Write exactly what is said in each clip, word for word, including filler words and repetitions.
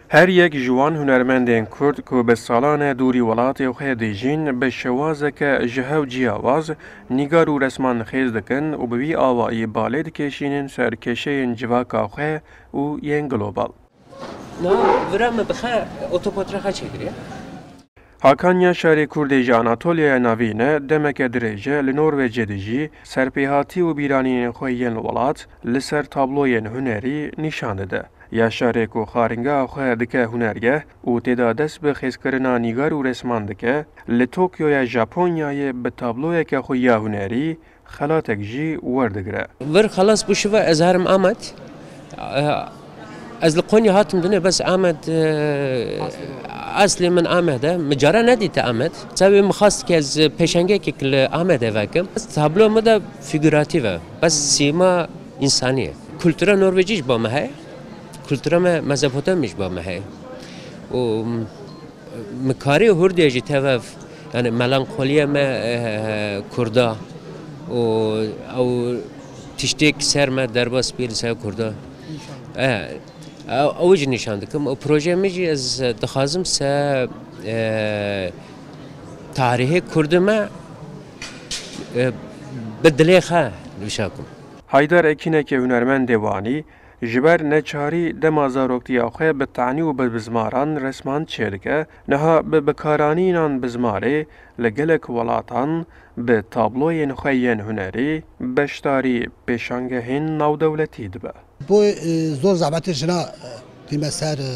Her yek ji wan hunermendên Kurd ku bi salan e dûrî welatê xwe dijîn, bi şewazeke ji hev ciyawaz nîgar û resman xêz dikin û bi vî awayî balê dikêşînin ser kêşeyên civaka xwe û yên global. Na, vira me bixe otoportre xwe çêkiriye. Hakan Yaşarê Kurdê ji Anatoliya Navîn e, demeke dirêj e li Norwêcê dijî, serpêhatî û bîranînên xwe yên welat li ser tabloyên hunerî nîşan dide. Yaşarê ku xaringeha xwe dike hunergeh û tê de dest bi xêzkirina nîgar û resman dike, li Tokyoya Japonyayê bi tabloyeke xwe ya hunerî xelatek jî werdigire. Vir xelas bû şiva ez herim Amed. Eh, Ez li Konya hatim dinê, bes Amed, eh, eslê min Amed e. Min cara nedîte Amed. Sebê min xwest ke ez pêşengekek li Amedê vekim. Tablo min de fîguratif e. Bes sîma însanî ye. Kultura Norvecî jî ba me heye. Kultura me Mezopotamî jî ba me heye. Û Min karî hurdê jî tev ev, yani melankoliya me, eh, Kurda û ew tiştêk ser me derbas bî li ser Kurda. Eh, ew, ew jî nîşan dikim. Û proje min jî ez dixwazim se, eh, tarîhê Kurdi me, eh, bi dilê xwe nivîşa kim. Haydar Ekînekê hunermendê Wanî, Ji ber neçarî dema zaroktiya xwe bi tanî û bi bizmaran resman çêdike, niha bi bikaranînan bizmarê li gelek welatan bi tabloyên xwe yên hunerî beşdarî pêşangehên navdewletî dibe. Bo, e, zor zehmetê jina, e, tîme ser, e,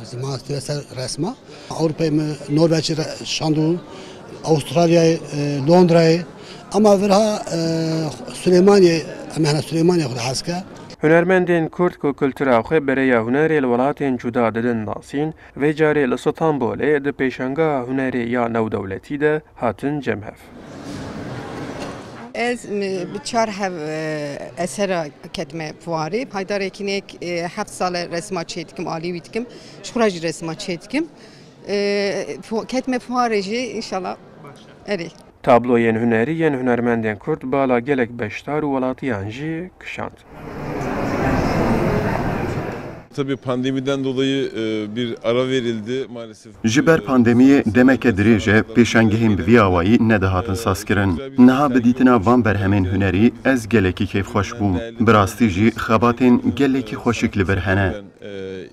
ziman, tîme ser resma. Ewropayê min Norveçê re-, şand û Avustralyayê, e, Londrayê. Ama virha, e, Silêmaniyê, em hene Silêmaniyê xwe hez ke. Hunermendên Kurd ku kultura xwe bi rêya hunerê li welatên cuda didin nasîn, vê carê li Stenbolê di pêşangeha hunerê ya newdewletî de hatin cem hev. Ez, m, bi çar hev, e, esera ketime fuarê. Haydar Ekînek, e, heft sal e resma çê dikim, alî wî dikim. Ji xwe re jî resma çê dikim. E, fu-, ketime fuarê jî înşallah. Erê. Tabloyên hunerî yên hunermendên Kurd bala gelek beşdar û welatiyan jî kişand. Tabii pandemiden dolayı, e, bir ara verildi maalesef. Ji ber pandemiyê demeke dirêj e pêşangehên bi vî awayî nedihatin sazkirin. Niha bi dîtina van berhemên hunerî ez gelekî kêfxweş bûm. Bi rastî jî xebatên gelekî xweşik li vir hene. E,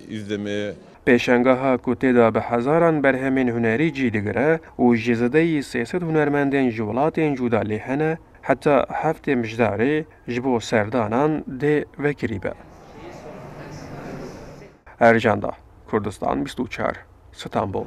izlemeye Pêşangeha ku tê de bi hezaran berhemên hunerî cî digire û ji zêdeyî sê sed hunermendên ji welatên cuda lê hene, heta heftê Mijdarê ji bo serdanan dê vekirî be. Ercan Dağ, Kurdistan bîst û çar, Stenbol.